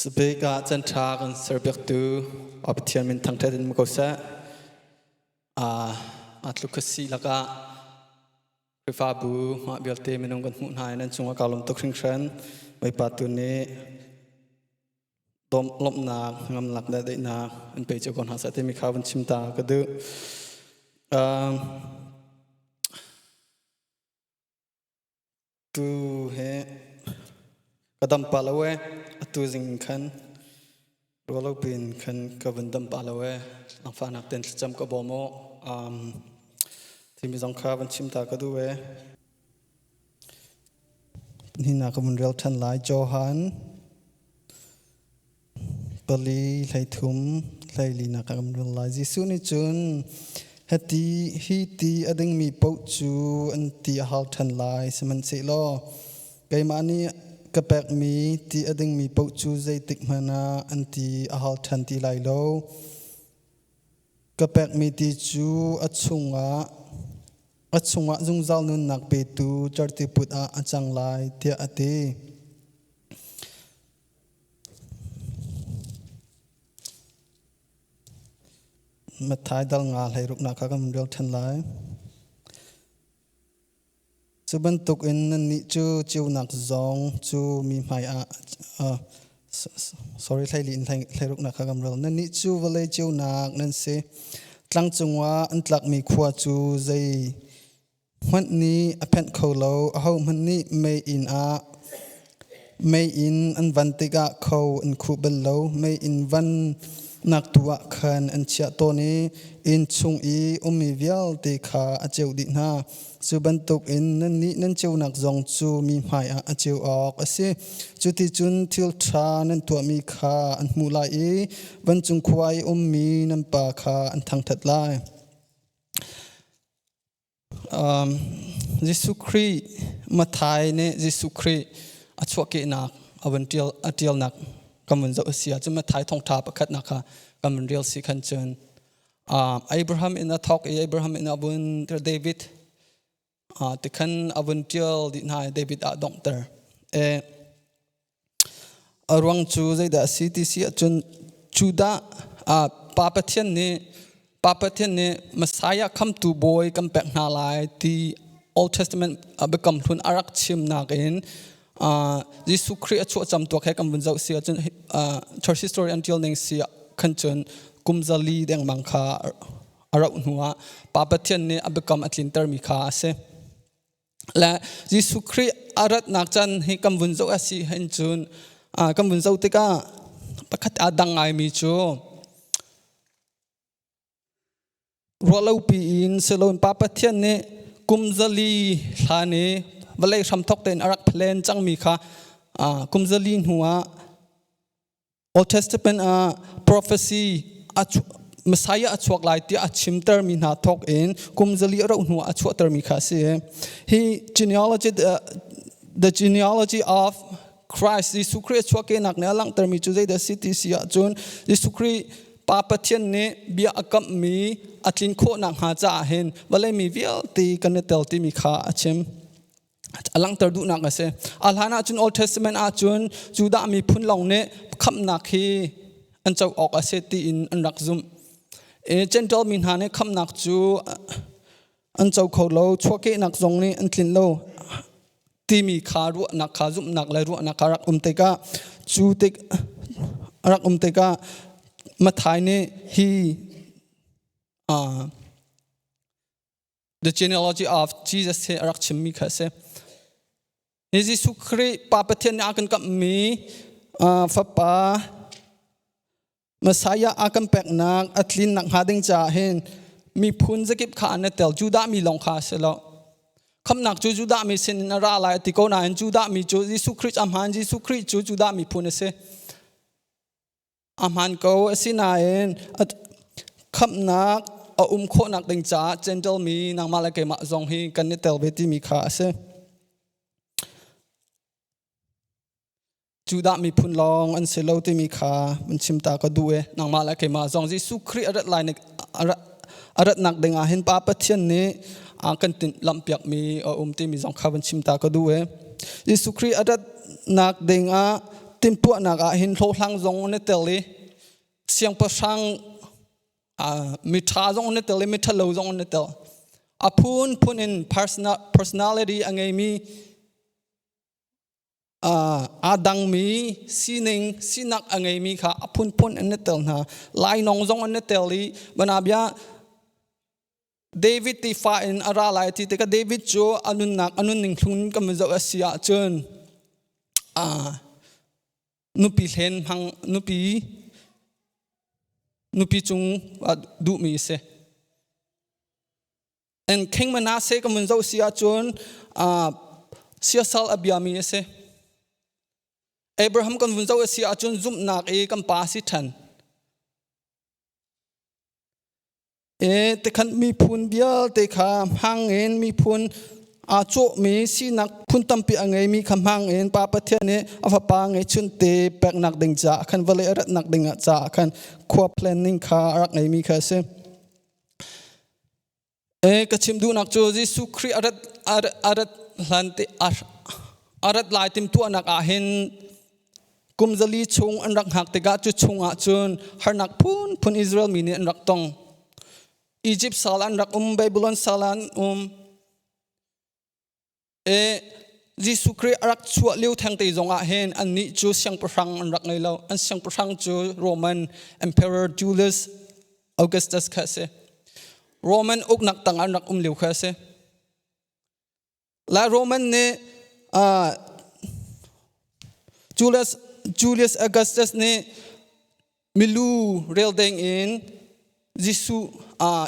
Sabik ah can ṭha kan serpiaktu Pa Pathian min thangṭhat in ko seh. Aa tluk ka si lakah Khrihfabu mah vialte minung kan hmuh hna i nan cungah kaa lawm tuk hringhran. Bawipa tu nih lawmhnak, ngamnak le daihnak an pe cio ko hna seh timi kha van chim ta ka duh. Tu he ka dam pah lo ee. Atu zing khan rualo piin khan ka vun dam pah lo ee. Langfahnak ten thlacam ka bawm u. Timi zong kha van chim ta ka duh ee. Hina ka vun rel ṭhan lai. Johan pali 13 14 nak ka vun rel lai. Jesuh nih cun hiti hi ti a dingmi paoh cu an ti a hal ṭhan lai. Sihmanhsehlaw keimah nih ka pekmi ti a dingmi paoh cu zeitik hmanh ah an ti a hal ṭhan ti lai lo. Ka pekmi ti cu a chungah zungzal nunnak petu cerhtiput ah a cang lai, tiah a ti. Matthai dal nga 16nak kha kan rel ṭhan lai. Cu bantukin nannih cu ceunak zong cu mi hmaiah sorry 14 in 16nak kha kan rel. Nannih cu vawlei ceunak nan si. Tlang cungah an tlakmi khua cu zei hmanh nih a phenh kho lo. Ahohmanh nih meiinn ah meiinn an van tikah kho an khuh bal lo. Meiinn van nak tu ah khan an chiah tawn i inn chung i ummi vialte kha a ceuh dih hna. Cu bantukin nannih nan ceunak zong cu mi hmaiah a ceu awk a si. Cuticun thil ṭha nan tuahmi kha an hmuh lai i vancung khua i ummi nan Pa kha an thangṭhat lai. Jesuh Khrih Matthai nih Jesuh Khrih a chuahkehnak a vun ṭial a ṭialnak kan vun zoh a si ahcun Matthai thawngṭha pakhatnak kha kan vun rel si khan cun Abraham in a thawk i Abraham in a vun David tikhan a vun ṭial dih hna i David ah donghter. A ruang cu zeidah a si ti si ahcun Judah Pa Pathian nih Pa Pathian nih Messiah khamtu bawi kan pek hna lai ti Old Testament biakam hlun a rak chimnak in Jesuh Khrih a chuah cam tuak he kan vun zoh si ahcun church history an ṭial ning si khan cun kum zali dengmang kha a rauh hnu ah Pa Pathian nih a biakam a tlintermi kha a si. Le Jesuh Khrih a ratnak caan hi kan vun zoh a si hin cun kan vun zoh tikah pakhat aa dang ngaimi cu Ruahlopi in siloin Pa Pathian nih kum 400 hlan i vawlei hramthawk tein a rak plan cangmi kha kum 400 hnu ah Old Testament ah prophecy Messiah a chuak lai tiah a chimtermi hna thawk in kum 400 a rauh hnu ah a chuahtermi kha a si. Hi genealogy the genealogy of Christ Jesuh Khrih a chuahkehnak nih a langhtermi cu zeidah a si ti si ahcun Jesuh Khrih Pa Pathian nih bia a kamhmi a tlin khawh nakhnga caah hin vawlei mi vialte kan i tel timi kha a chim. A langhter duhnak a si. A hlan ahcun Old Testament ahcun Judah miphun lawng nih khamhnak hi an co awk a si tiin an rak zumh. Gentile mi hna nih khamhnak cu an co kho lo, chuahkehnak zong nih an tlin lo timi kha ruahnak kha zumhnak le ruahnak kha rak um tikah cu tik rak um tikah Matthai nih hi the genealogy of Jesus hi a rak chimmi kha a si. Ni Jesuh Khrih Pa Pathian nih a kan kamhmi fapa Messiah a kan peknak a tlinnak hnga ding caah hin miphun zakip kha an i tel. Judah mi lawng kha a si lo. Khamnak cu Judah mi sin in a ra lai a ti ko nain Judah mi cu Jesuh Khrih a hmaan. Jesuh Khrih cu Judah miphun a si. A hmaan ko asinain khamnak a um khawhnak ding caah Gentile mi nangmah le keimah zong hi kan i tel ve timi kha a si. Judah miphun lawng an si lo timi kha an chim ta ka duh e. Nangmah le keimah zong Jesuh Khrih a rat lai a ratnak ding ah hin Pa Pathian nih a kan tinh lamhpiakmi a um timi zong kha van chim ta ka duh e. Jesuh Khrih a ratnak ding ah timhtuahnak ah hin hlawhhlang zong an i tel i siangpahrang miṭha zong an i tel i miṭhalo zong an i tel. A phunphun in personality a ngeimi aa dangmi sining sinak a ngeimi kha a phunphun an i tel hna. Lainawng zong an i tel i banabia David tefa in a ra lai ti tikah David cu a nunnak a nunning thlung kan van zoh a si ahcun nupi hlen hmang nupi nupi cung duhmi a si. And King Manasseh kan vun zoh si ahcun siasal a biami a si. Abraham kan vun zoh a si ahcun zumhnak i kan pa si ṭhan. E tikhan miphun vialte kha hmang in miphun aa cawhmi sinak phun tampi a ngeimi kha hmang in Pa Pathian nih a fapa ngeihchun te peknak ding caah khan vawlei a ratnak ding ah caah khan khua planning kha a rak ngeimi kha a si. E ka chim duhnak cu Jesuh Khrih a rat a rat hlan te a rat lai timhtuahnak ah hin kum zali chung an rak hngak tikah cu chung ah cun harnak phunphun Israel mi nih an rak tong. Egypt sal an rak um, Babylon sal an um. E Jesuh Khrih a rak chuah lio thengte zong ah hin annih cu siangpahrang an rak ngei lo. An siangpahrang cu Roman Emperor Julius Augustus kha a si. Roman uknak tang an rak um lio kha a si. La Roman nih Julius, Julius Augustus nih milu rel ding in Jesuh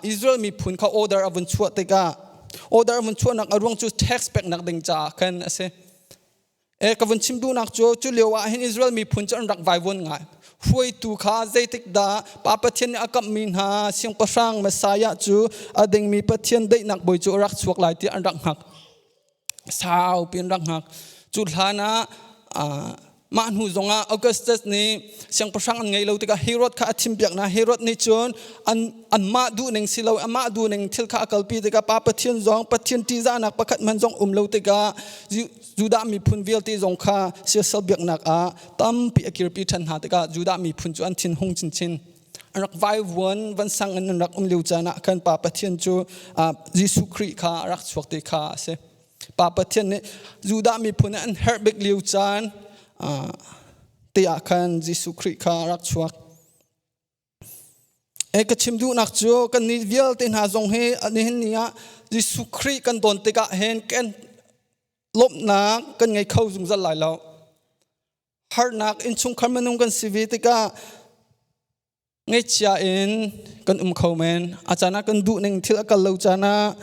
Israel miphun kha order a vun chuah tikah order a vun chuahnak a ruang cu tax peknak ding caah khan a si. E ka vun chim duhnak cu cu lio ah hin Israel miphun cu an rak vaivuan ngai. Hruaitu kha zeitik dah Pa Pathian nih a kamhmi hna siangpahrang Messiah cu a dingmi Pathian daihnak bawi cu a rak chuak lai tiah an rak hngak. Saupi an rak hngak. Cu hlan ah mah hnu zongah Augustus nih siangpahrang an ngei lo tikah Herod kha a thimpiak hna. Herod nih cun an anmah duhning si lo amah duhning thil kha a kalpi tikah Pa Pathian zong Pathian ṭihzahnak pakhat hmanh zong um lo tikah Judah miphun vialte zong kha siasal biaknak ah tampi a kirpi ṭhan hna tikah Judah miphun cu an thin hung chinchin. An rak vaivuan van sang in an rak um lio caan ah khan Pa Pathian cu Jesuh Khrih kha a rak chuak ti kha a si. Pa Pathian nih Judah miphun an herh bik lio caan te ah khan Jesuh Khrih kha a rak chuak. E ka chim duhnak cu kan nih vialte hna zong hi nihin ni ah Jesuh Khrih kan don tikah hin kan lawmhnak kan ngei kho zungzal lai lo. Harnak innchungkhar minung kan si ve tikah ngaihchia in kan um kho men. A caan ah kan duh ning thil a kal lo caan ah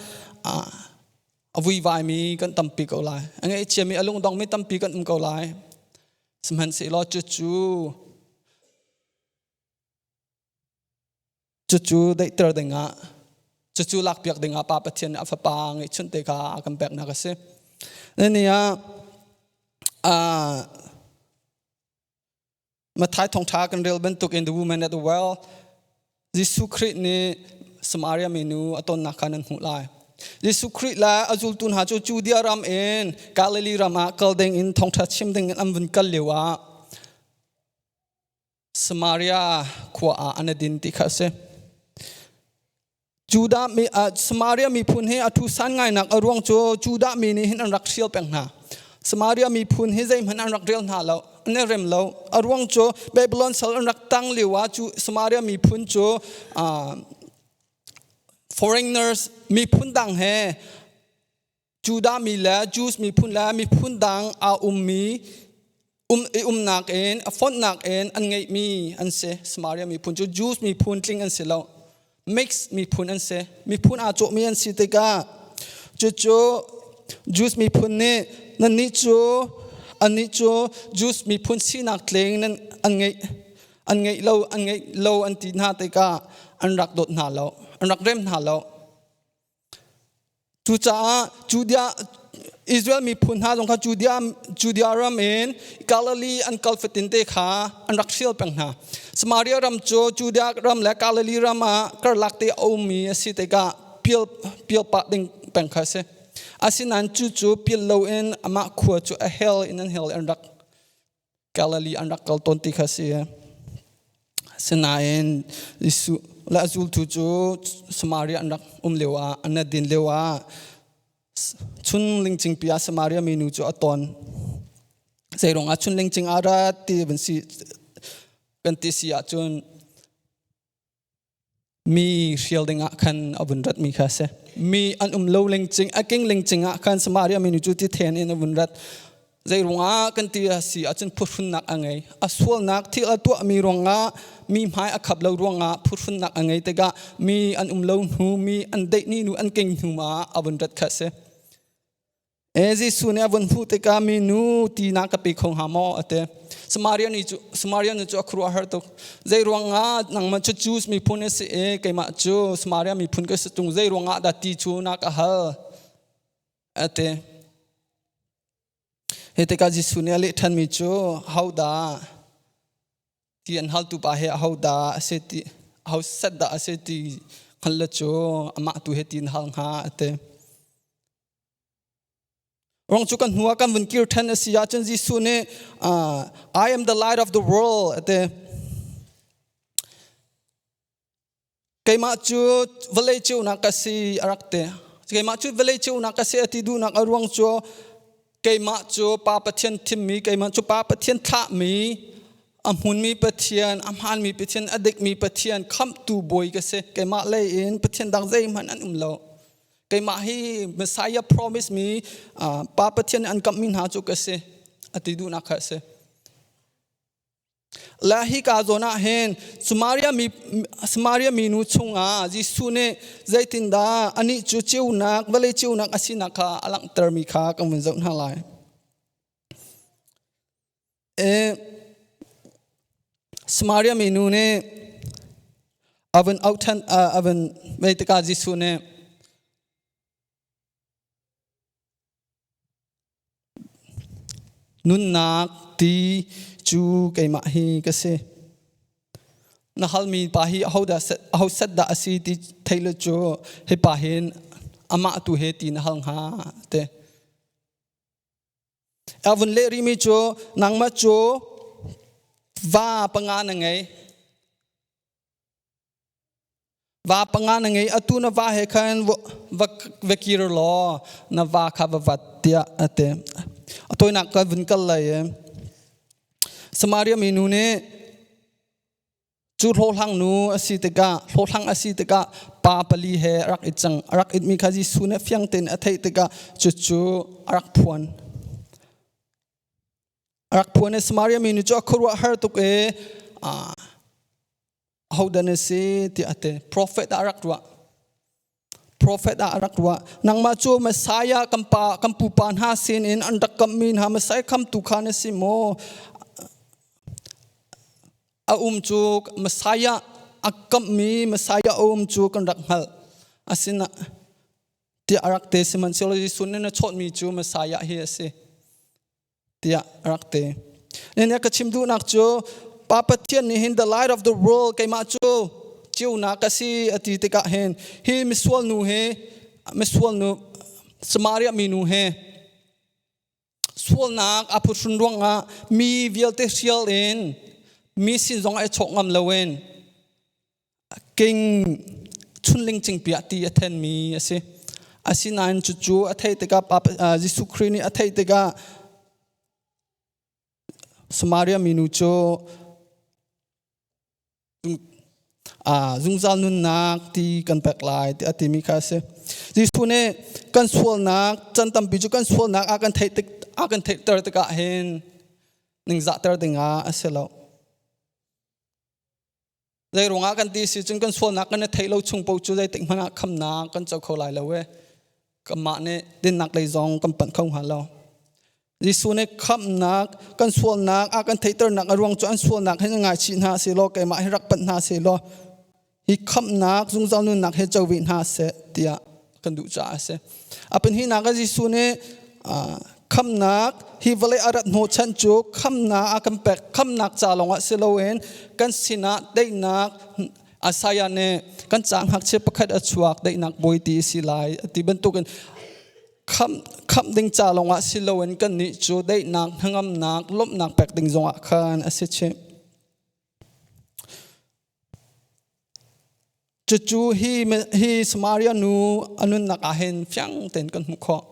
a vuivaimi kan tampi ko lai. A ngaihchiami a lungdongmi tampi kan um ko lai. Sihmanhsehlaw cucu Cucu daihter dingah, cucu lakpiak dingah Pa Pathian nih a Fapa ngeihchunh te kha a kan peknak a si. Nani ah Matthai thawngṭha kan rel bantukin the woman at the well Jesuh Khrih nih Samaria minu a tonnak kha nan hmuh lai. Jesuh Khrih le a zultu hna cu Judea ram in Galilee ram ah kal ding in thawngṭha chim ding in an vun kal lio ah Samaria khua ah an i din ti kha a si. Judah mi, Samaria miphun hi a thu san ngainak a ruang cu Judah mi nih hin an rak hrial peng hna. Samaria miphun hi zeihmanh an rak rel hna lo, an i rem lo. A ruang cu Babylon sal an rak tang lio ah cu Samaria miphun cu foreigners miphun dang he Judah mi le Jews miphun le miphun dang aa ummi um i umnak in a fonhnak in an ngeihmi an si. Samaria miphun cu Jews miphun tling an si lo. Mix miphun an si. Miphun aa cawhmi an si tikah cucu Jews miphun nih nannih cu annih cu Jews miphun sinak tling nan an ngeih an ngeih lo an ngeih lo an ti hna tikah an rak dawt hna lo an rak rem hna lo. Cucaah Judea Israel miphun hna zong kha Judea, Judea ram in Galilee an kal fatin te kha an rak hrial peng hna. Samaria ram cu Judea ram le Galilee ram ah karlak te a ummi a si tikah pial, pial pah ding peng kha a si. Asinain cu cu pial loin amah khua cu a hel in an hel an rak. Galilee an rak kal tawn ti kha si. Asinain Jesuh le a zultu cu Samaria an rak um lio ah an din lio ah chun lingcingpi ah Samaria minu cu a ton. Zeiruang ah chun lingcing ah rat ti van si kan ti si ahcun mi hrial ding ah khan a vun rat mi kha a si. Mi an um lo lingcing, a king lingcing ah khan Samaria minu cu ti then in a vun rat. Zei ruangah kan ti a si ahcun phuhrunnak a ngei. A sualnak thil a tuahmi ruangah mi hmai a khap lo ruangah phuhrunnak a ngei tikah mi an um lo hnu, mi an deih ni hnu, an king hnu ma a vun rat kha a si. E Jesuh nih a vun hmuh tikah minu ti na ka pe kho hnga maw a ti. Samaria ni cu Samaria nu cu a khuaruah har tuk. Zei ruangah nangmah cu Jews miphun na si i keimah cu Samaria miphun ka si tung zei ruangah dah ti cu na ka hal a ti. Hi tikah Jesuh nih a leh ṭhanmi cu hodah ti an haltu pa hi ahodah a si ti aho set dah a si ti hngal le cu amah tu he ti na hal hnga a ti. Rong cu kan hnu ah kan vun kir ṭhan a si ahcun Jesuh nih I am the light of the world a ti. Keimah cu vawlei ceunak ka si a rak ti. Keimah cu vawlei ceunak ka si a ti duhnak a ruang cu keimah cu Pa Pathian thimmi, keimah cu Pa Pathian thlahmi, a hmunmi Pathian, a hmaanmi Pathian, a dikmi Pathian, khamhtu bawi ka si. Keimah lei in Pathian dang zeihmanh an um lo. Keimah hi Messiah promise mi Pa Pathian an kamhmi hna cu ka si a ti duhnak kha a si. Le hi ka zawn ah hin Samaria mi Samaria minu chungah Jesuh nih zeitindah anih cu ceunak vawlei ceunak a sinak kha a langhtermi kha kan vun zoh hna lai. E, Samaria minu nih a vun auh ṭhan a vun vei tikah Jesuh nih nunnak ti cu keimah hi ka si. Na halmi pa hi ahodah aho set dah a si ti thei le cu hi pa hin amah tu he ti na hal hnga te. A vun leh rihmi cu nangmah cu va panga na ngei. Va panga na ngei atu na va he khan va, va kir law na va kha va vat tiah a ti. A tawinak ka vun kal lai i Samaria minu nih Cu hlawhhlang nu a si tikah hlawhhlang a si tikah pa pali he a rak i cang. A rak itmi kha Jesuh nih fiang tein a theih tikah cucu a rak phuan. A rak phuan i Samaria mi nu cu a khuaruah har tuk i ahodah na si tiah a ti. Profet ah a rak ruah. Profet ah a rak ruah. Nangmah cu Messiah kan pa kan pupa hna sinin an rak kamhmi hna Messiah khamtu kha na si maw? A um cu Messiah a kamhmi Messiah a um cu kan rak hngalh. Asina tiah a rak ti sihmanhsehlaw Jesuh nih na chawnhmi cu Messiah hi a si. tiah a rak ti. Nih ka chim duhnak cu Pa Pathian nih hin the light of the world keimah cu ceunak ka si a ti tikah hin hi misual nu hi misual nu Samaria minu he sualnak a phuhrun ruangah mi vialte hrial in mi sin zong ai chawk ngam loin king chunling cingpi ah ti a thenmi a si. Asinain cucu a theih tikah Jesuh Khrih nih a theih tikah Samaria minu cu zungzal nunnak ti kan pek lai ti a timi kha a si. Jesuh nih kan sualnak can tampi cu kan sualnak a kan theih tik a kan theihter tikah hin ningzahter dingah a si lo. Zei ruangah kan ti si cun kan sualnak kan i theih lo chung paoh cu zeitik hmanh ah khamnak kan co kho lai lo e. Kanmah nih dinnak lei zong kan panh kho hnga lo. Jesuh nih khamnak kan sualnak a kan theihternak a ruang cu an sualnak hi ngaichih hna seh law keimah hi rak panh hna seh law hi khamnak zungzal nunnak he co ve hna seh tiah kan duh caah a si. A pahnihnak ah Jesuh nih khamnak hi vawlei a rat hnawhchan cu khamnak a kan pek khamnak ca lawngah si loin kan sinah daihnak Isaiah nih kan ca ngakchia pakhat a chuak daihnak bawi ti a si lai ti bantukin. Khamh ding ca lawngah si loin kannih cu daihnak, hnangamnak, lawmhnak pek ding zongah khan a si chih. Cucu hi Samaria nu a nunnak ah hin fiang tein kan hmuh khawh.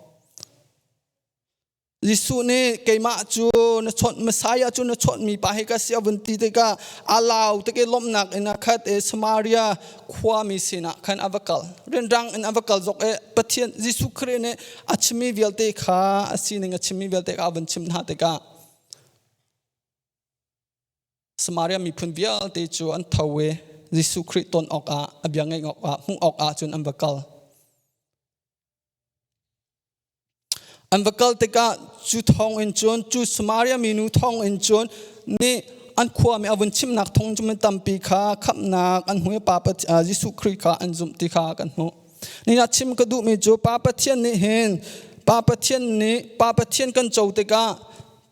Jesuh nih keimah cu na chawnh Messiah cu na chawnhmi pa hi ka si a vun ti tikah a lau tik i lawmhnak in a khat i Samaria khuami sinah khan a va kal. Rianrang in a va kal zok i Pathian Jesuh Khrih nih a chimmi vialte kha a sining a chimmi vialte kha a vun chim hna tikah Samaria miphun vialte cu an tho i Jesuh Khrih ton awkah a bia ngaih awkah hmuh awkah cun an va kal. An va kal tikah cu thawngin cun cu Samaria minu thawngin cun nih an khuami a vun chimnak thawng cu mi tampi kha khamhnak an hmu i Pa Jesuh Khrih kha an zumh ti kha kan hmuh. Ni ah chim ka duhmi cu Pa Pathian nih hin Pa Pathian nih Pa Pathian kan co tikah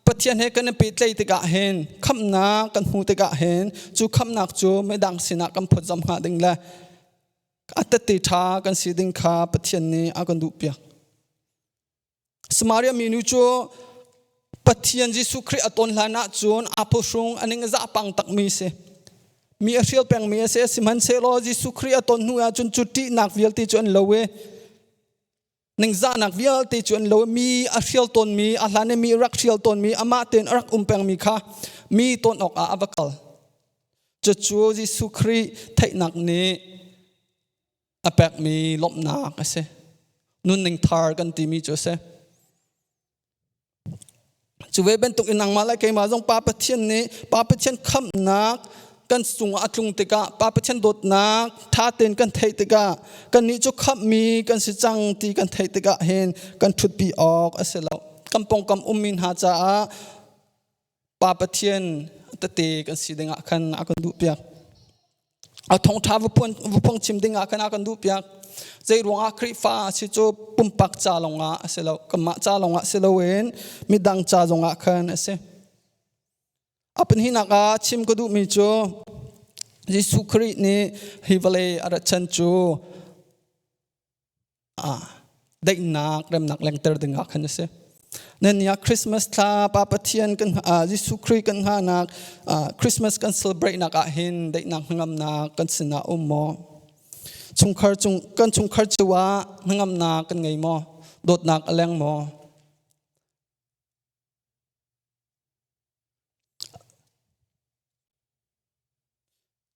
Pathian he kan i pehtlaih tikah hin khamhnak kan hmuh tikah hin cu khamhnak cu midang sinah kan phawtzamh hnga ding le A tette ṭha kan si ding kha Pathian nih a kan duhpiak. Samaria minu cu Pathian Jesuh Khrih a ton hlan ahcun aa phuhrung a ning a zah pang takmi si. Mi a hrial pengmi a si. Sihmanhsehlaw Jesuh Khrih a ton hnu ahcun cu ṭihnak vialte cu an lo i ningzahnak vialte cu an lo i mi a hrial tawnmi a hlan i mi rak hrial tawnmi amah tein a rak um pengmi kha mi ton awkah a va kal. Cucu Jesuh Khrih theihnak nih a pekmi lawmhnak a si. Nunning thar kan timi cu a si. Cu ve bantuk in nangmah le keimah zong Pa Pathian nih Pa Pathian khamhnak kan cungah a tlung tikah Pa Pathian dawtnak ṭha tein kan theih tikah kannih cu khamhmi kan si cang ti kan theih tikah hin kan ṭhutpi awk a si lo. Kan pawngkam ummi hna caah Pa Pathian tete kan si dingah khan a kan duhpiak. A thawngṭha va phung chim dingah khan a kan duhpiak. Zei ruangah Khrihfa si cu pumpak ca lawngah a si lo, kanmah ca lawngah si loin midang ca zongah khan a si. A pahnihnak ah chim ka duhmi cu Jesuh Khrih nih hi vawlei a rat chan cu daihnak remnak lengter dingah khan a si. Nan ni ah Christmas thla Pa Pathian kan Jesuh Khrih kan hngahnak Christmas kan celebrate nak ah hin daihnak hnangamnak kan sinah um maw? Chungkhar cung kan chungkhar cio ah hnangamnak kan ngei maw? Dawtnak a leng maw?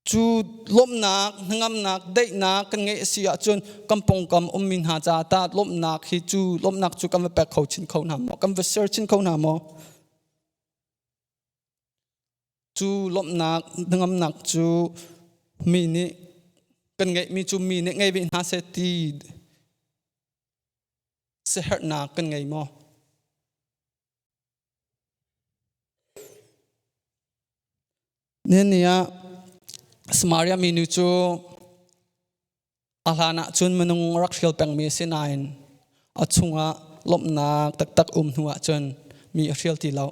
Cu lawmhnak, hnangamnak, daihnak kan ngeih a si ahcun kan pawngkam ummi hna caah tah lawmhnak hi cu lawmhnak cu kan va pek kho chin kho hna maw? Kan va share chin kho hna maw? Cu lawmhnak, hnangamnak cu mi nih kan ngeihmi cu mi nih ngei ve hna seh ti siaherhnak kan ngei maw? Nihin ni ah Samaria minu cu a hlan ah cun minung rak hrial pengmi a si nain a chungah lawmhnak taktak um hnu ah cun mi a hrial ti lo.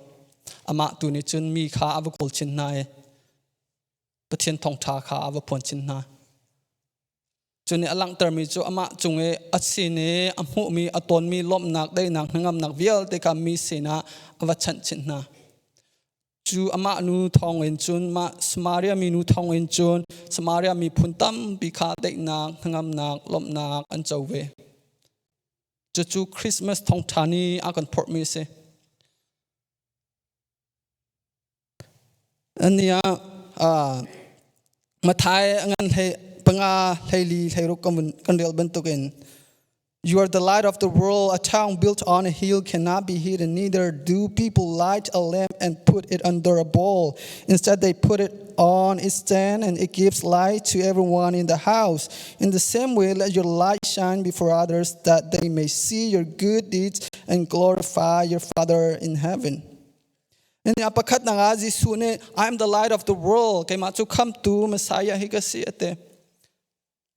Amah tu nih cun mi kha a va kawl chin hna i Pathian thawngṭha kha a va phuan chin hna. Cu nih a langhtermi cu amah cung i a sin i a hmuhmi, a tonmi lawmhnak, daihnak, hnangamnak vialte kha mi sinah a va chanh chih hna. Cu amah nu thawngin cun, mah Samaria minu thawngin cun Samaria miphun tampi kha daihnak, hnangamnak, lawmhnak an co ve. Cucu Christmas thawngṭha nih a kan phorhmi a si. Ani ah Mathai ngan hlei panga hleili hleiruk kan rel bantukin You are the light of the world. A town built on a hill cannot be hidden. Neither do people light a lamp and put it under a bowl. Instead, they put it on its stand and it gives light to everyone in the house. In the same way, let your light shine before others that they may see your good deeds and glorify your Father in heaven. Ni a pakhat nak ah Jesuh nih I am the light of the world keimah cu khamtu Messiah hi ka si a ti.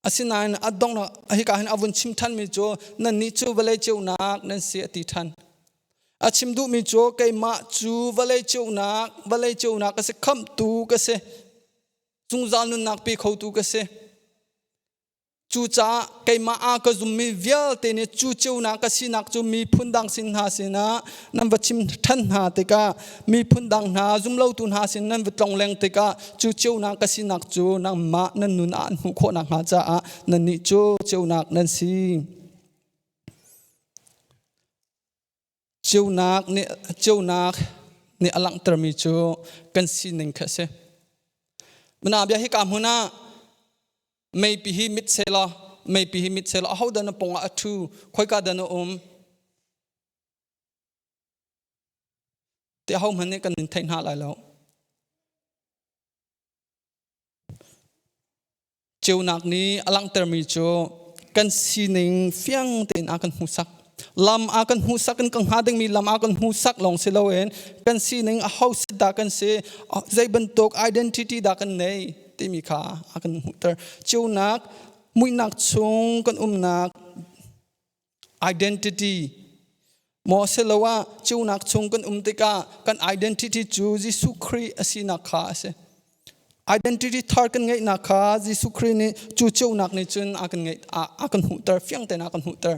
Asinain a donghnak hika hin a vun chim thanmi cu nannih cu vawlei ceunak nan si a ti than. A chim duhmi cu keimah cu vawlei ceunak vawlei ceunak ka si khamtu ka si zungzal nunnak pe khotu ka si. Cucaah keimah a ka zummi vialte nih cu ceunak ka sinak cu miphun dang sin hna sinah nan va chim ṭhan hna tikah, miphun dang hna zumlotu hna sin nan va tlongleng tikah, cu ceunak ka sinak cu nangmah nan nun ah an hmuh khawh nakhnga caah nannih cu ceunak nan si. Ceunak nih a langhtermi cu kan sining kha a si. Mana bia hi ka hmun ah meipi hi mit selaw, meipi hi mit selaw, ahodah na pawngah a ṭhu, khoika dah na um? Ti ahohmanh nih kan in theih hna lai lo. Ceunak nih a langhtermi cu kan sining fiang tein a kan hmuhsak. Lam a kan hmuhsak in kan hnga dingmi lam a kan hmuhsak lawng si loin kan sining a ho si dah kan si, zei bantuk identity dah kan nei timi kha a kan hmuhter. Ceunak, muihnak chung kan umnak identity maw siloah ceunak chung kan um tikah kan identity cu Jesuh Khrih a sinak kha a si. Identity thar kan ngeihnak kha Jesuh Khrih nih cu ceunak nih cun a kan ngeih a kan hmuhter, fiang tein a kan hmuhter.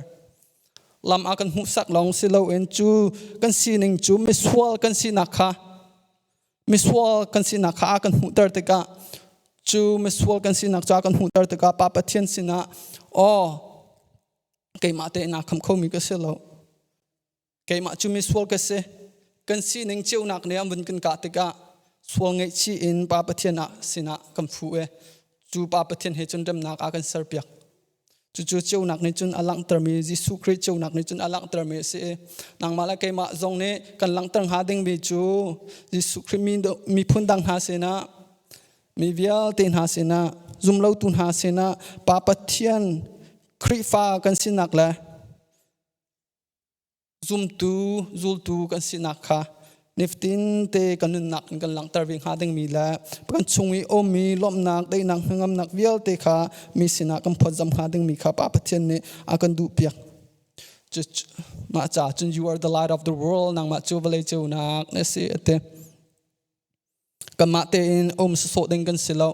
Lam a kan hmuhsak lawng si loin cu kan sining cu misual kan sinak kha, misual kan sinak kha a kan hmuhter tikah, cu misual kan sinak cu a kan hmuhter tikah Pa Pathian sinah, aw, keimah tein aa kham khomi ka si lo, keimah cu misual ka si, kan sining ceunak nih an vun kan kah tikah sual ngaihchih in Pa Pathian ah sinah kan fu e, cu Pa Pathian he cun remnak a kan serpiak. Cucu ceunak nih cun a langhtermi, Jesuh Khrih ceunak nih cun a langhtermi a si i nangmah le keimah zong nih kan langhter hnga dingmi cu Jesuh Khrih miphun dang hna sinah, mi vialte hna sinah, zumlotu hna sinah Pa Pathian Khrihfa kan sinak le zumtu zultu kan sinak kha nifatin te kan nunnak in kan langhter ve hnga dingmi le kan chung i ummi lawmhnak, daihnak, hnangamnak vialte kha mi sinah kan phawtzam hnga dingmi kha Pa Pathian nih a kan duhpiak. Mah ca cun "You are the light of the world," nangmah cu vawlei ceunak na si a ti. Kanmah tein um sawsawh ding kan si lo.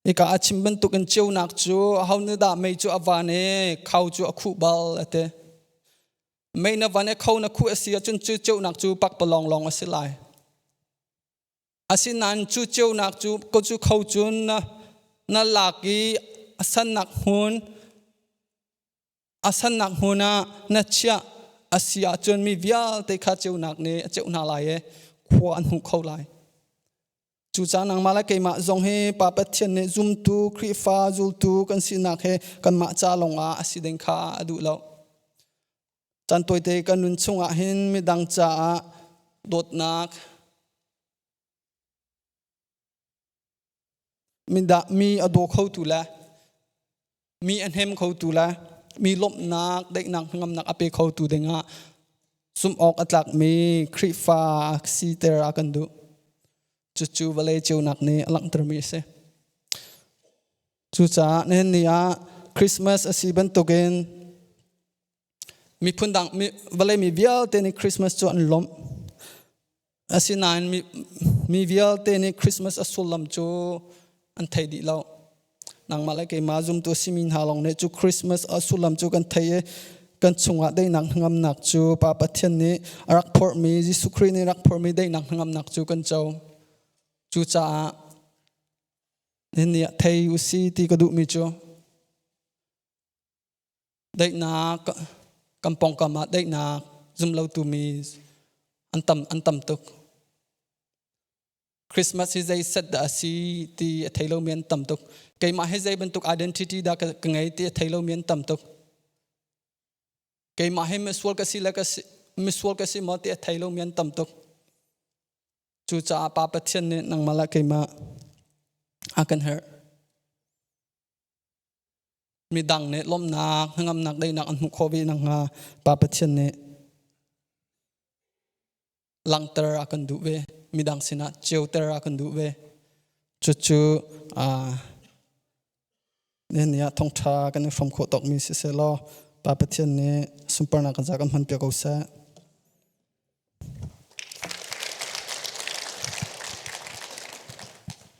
Hika a chim bantukin ceunak cu aho nih dah mei cu a van i khau cu a khuh bal a ti. Mei na van i kho na khuh a si ahcun cu ceunak cu pakpalawng lawng a si lai. Asinain cu ceunak cu ko cu kho cun na, na lak i a sannak hmun, a sannak hmun ah na chiah a si ahcun mi vialte kha ceunak nih a ceuh hna lai i khua an hmu kho lai. Cucaah nangmah le keimah zong hi Pa Pathian nih zumtu, Khrihfa zultu kan sinak hi kanmah ca lawngah a si ding kha a duh lo. Caan tawite kan nun chungah hin midang caah dawtnak, mi a daw khotu le mi a hnem khotu le mi lawmhnak, daihnak, hnangamnak a pe khotu dingah zumh awk a tlakmi Khrihfa siter a kan duh. Cucu vawlei ceunak nih a langhtermi a si. Cucaah nihin ni ah Christmas a si bantukin miphun dang vawlei mi vialte nih Christmas cu an lawmh. Asinain mi vialte nih Christmas a sullam cu an thei dih lo. Nangmah le keimah zumtu a simi hna lawng nih cu Christmas a sullam cu kan thei i kan chungah daihnak hnangamnak cu Pa Pathian nih a rak phorhmi, Jesuh Khrih nih rak phorhmi daihnak hnangamnak cu kan co. Cucaah nihin ni ah thei u si ti ka duhmi cu Daihnak, kan pawngkam ah daihnak zumlotu mi an tam tuk. Christmas hi zei set dah a si ti a thei lomi an tam tuk. Keimah hi zei bantuk identity dah ka ngei ti a thei lomi an tam tuk. Keimah hi misual ka si le ka si, misual ka si maw ti a thei lomi an tam tuk. Cucaah Pa Pathian nih nangmah le keimah a kan herh. Midang nih lawmhnak, hnangamnak, daihnak an hmuh khawh ve nakhnga Pa Pathian nih langhter a kan duh ve. Midang sinah ceuter a kan duh ve. Cucu nihin ni ah thawngṭha kan i hrawm khawh tawkmi siseh law Pa Pathian nih sunparnak kan za kan hman piak ko seh.